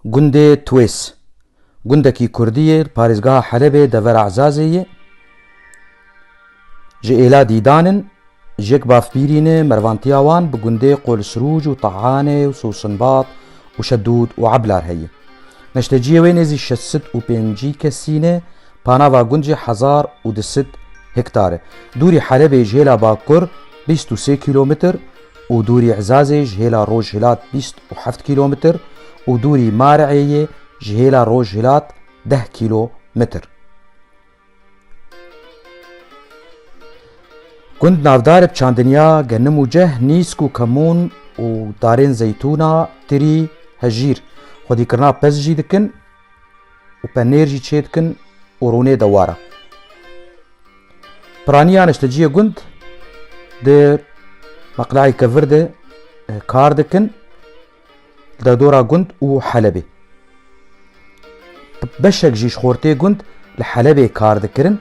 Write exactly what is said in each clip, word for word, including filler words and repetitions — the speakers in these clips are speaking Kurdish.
Gundê Twês, gundekî kurdî yê li parêzgeha Helebê devera Ezazê yê. Ji êla Dîdan in, ji yek bavpîrî ne, mervantiya wan bi gundê Qolisrûc û Tehanê û Sosinbat û Şedûd û Eblar heye. Neşteciyê wê nêzî şeş sed û pêncî kesî ne, panava gund jî hezar û du sed hektar e. Dûrî Helebê ji hêla bakur bîst û sê kîlometr û dûrî Ezazê ji hêla rojhilat bîst û heft kîlometr û dûrî Mar'ê yê ji hêla rojhilat deh kîlometr. Gund navdar e bi çandiniya genim û ceh, nîsk û kemûn û darên zeytûna, tirî, hejîr. Xwedîkirina pez jî dikin û penêr jî çêdikin û rûnê dewar e. Piraniya neşteciyê gund di meqleyê kevir de, e, kar dikin, li derdora gund û Helebê. Beşek jî ji xortê gund li Helebê kar dikirin,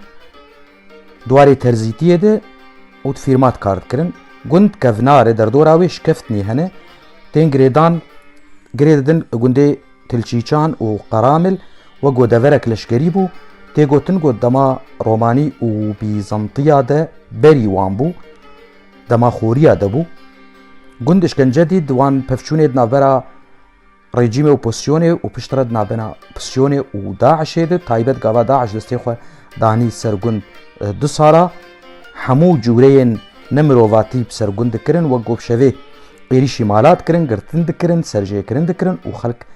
di warê terzîtiyê de û di fîrma de kar dikirin. Gund kevnar e, derdora wê şikeftnî hene, tên girêdan, girê didin gundê Tilçîçan û Qeramil, wek ku deverek leşkerî bû, tê gotin ku dema Romanî û Bîzantiya de berî wan bû, dema xoriya de bû. Gund işkence dît, di wan pevçûnê di navbera rejîmê opozisyonê û piştre di navbena opozisyonê û DAIŞê de, taybet gava DAIŞ destê xwe danî ser gund, e, du sala, hemû cûreyên nemirovatî bi ser gund dikirin, wek ku bi şevê êrîşî mala dikirin, girtin dikirin, serjêkirin dikirin û xelk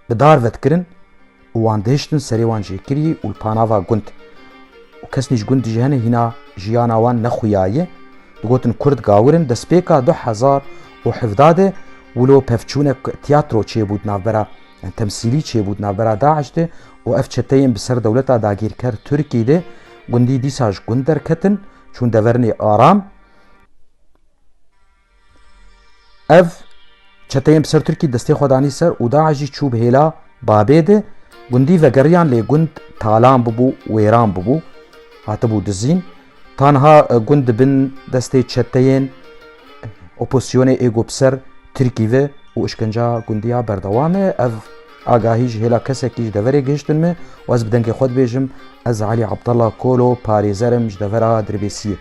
bi dar ve dikirin û wan dihiştin serê wan jêkirî û li panava gund. Û kesnî ji gund jî hene hîna jiyana wan nexuyaye. Digotin Kurd gawir in. Destpêka du hezar û hevdeh de wilo pevçûnek tiyatro çêbû di navbera, yani temsîlî çêbû di navbera DAIŞ de û ev çeteyên bi ser dewleta dagîrker Tirkî de gundî dîsa ji gund derketin, çûn devernê Aram. Ev çeteyên bi ser Tirkî destê xwe danî ser û DAIŞ jî çû bi hêla Babê de, gundî vegeriyan, lê gund talan bibû, wêran bibû, hatibû dizîn. Tanha, e, gund di bin destê çeteyên opozisyonê ê ku bi ser Tirkî ve û işkenca gundiya berdewam e. Ev agahî ji hêla kesekî ji deverê gihiştin me û ez bi dengê xwe dibêjim, ez Elî Abdallah Kolo, parêzer im ji devera Dirbêsiyê.